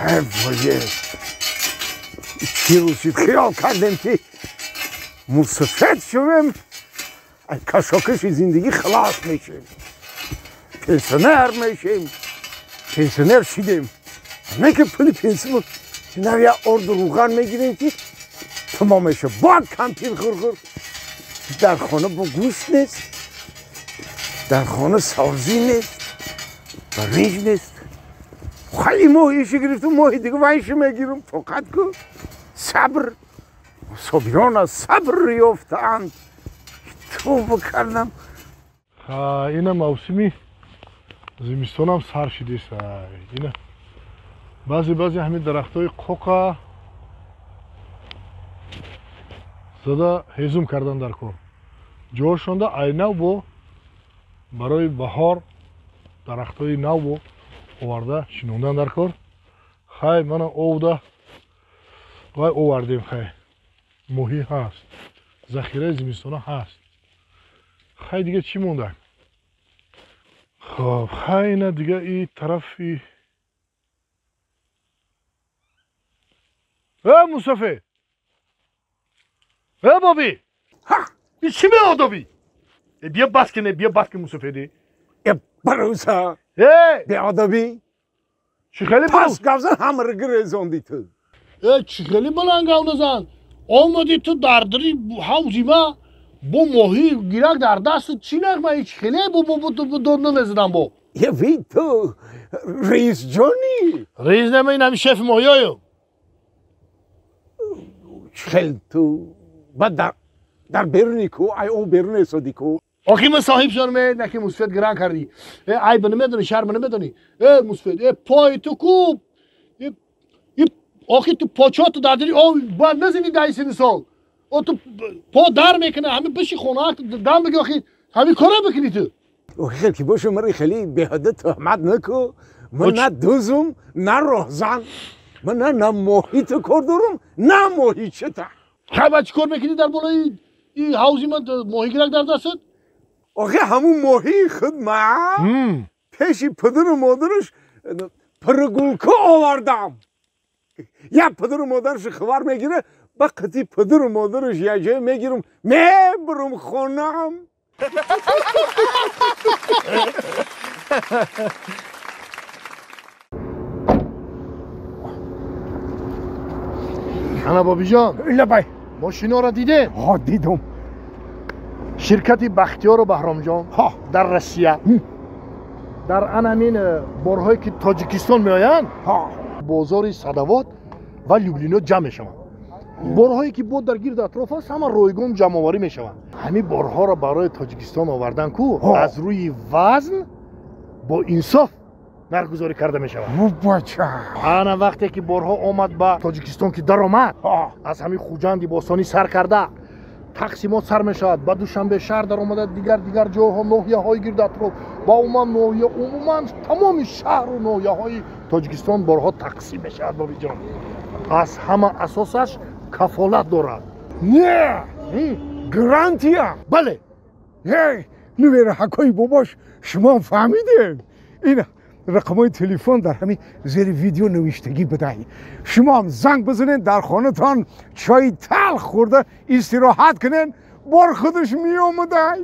وای چی روشید خیال کردیم که مصفت شویم از کشاکش زندگی خلاص میشیم پنسیونر میشیم پنسیونر شدیم نه که پول پنسیون نه یا ارد روغن میگیریم که تمام میشه با کمپیر خور در خانه با گوشت نیست در خانه سبزی نیست برنج نیست خیلی ماهیشو گرفتم ماهی دیگه وایشو میگیرم فقط که صبر صابران از صبر یافتند توبه کردم اینا موسمی زمستانم سر شده اینا بعضی بعضی همین درختای قوقا زده هیزم کردن در کار جوشونده ای نو بو برای بهار درختای نو بو оварда шинондан дар кор хай мана овда вай овардем хай моҳӣ ҳаст захираи зимистона ҳаст хай дига чӣ монда хоб хай ина дига и тарафи э мусафе э боби и чӣ меодобӣ э бия бас кене бия бас кен мусафеди э баруса э беадабӣ чӣ хеле пас гавзан ҳамаро гирезонди ту э чӣ хеле баланд гав назан омадӣ ту дар дари ҳавзи ма бо моҳӣ гирак дар дастат чӣ нағма чӣ хеле бо дод намезадам бо е ви ту раис ҷонӣ раис нема ин ҳами шефи моҳиёю чӣ хел ту баъд дар беруни ку ай о берун эсоди ку охи ма соҳиб шудам э наки мусфед гиран кардӣ э айба намедонӣ шарма намедонӣ э мусфед э пои ту ку охи ту почоту дар дили о бояд назини даи сини сол о ту по дар мекунӣ ҳами биши хона дам бигӣ охи ҳами кора бикунӣ ту охи хел ки боша маро хеле беҳуда туҳмат наку ман на дузум на роҳзан ман на моҳи ту кор дорум на моҳичата хай баъд чӣ кор мекунӣ дар болои ҳавзи ман моҳигирак дар дастат охи ҳамун моҳии худ ман пеши падару модараш прогулка овардам як падару модараш хабар мегира ба қити падару модараш як ҷое мегирам мебурам хонаам ана бобиҷон лабай мошиноро дидем ҳо дидум ширкати бахтиёру баҳромҷон дар россия дар ан ҳамин борҳое ки тоҷикистон меоянд бозори садавот ва люблино ҷамъ мешаванд борҳое ки бо дар гирду атроф аст ҳама ройгон ҷамъоварӣ мешаванд ҳамин борҳоро барои тоҷикистон овардан ку аз рӯи вазн бо инсоф нархгузорӣ карда мешавад бача ана вақте ки борҳо омад ба тоҷикистон ки даромад аз ҳамин хуҷанди бостонӣ сар карда тақсимот сар мешавад ба душанбе шаҳр даромада дигар дигар ҷойҳо ноҳияҳои гирду атроф ба умуман ноҳия умуман тамоми шаҳру ноҳияҳои тоҷикистон борҳо тақсим мешавад бобиҷон аз ҳама асосаш кафолат дорад не гарантия бале нувера ҳакои бобош шумо фаҳмидем ин рақамҳои телефон дар ҳамин зери видео навиштагӣ бидаҳӣ шумоам занг бизанед дар хонатон чойи талх хӯрда истироҳат кунед бор худаш меомадай.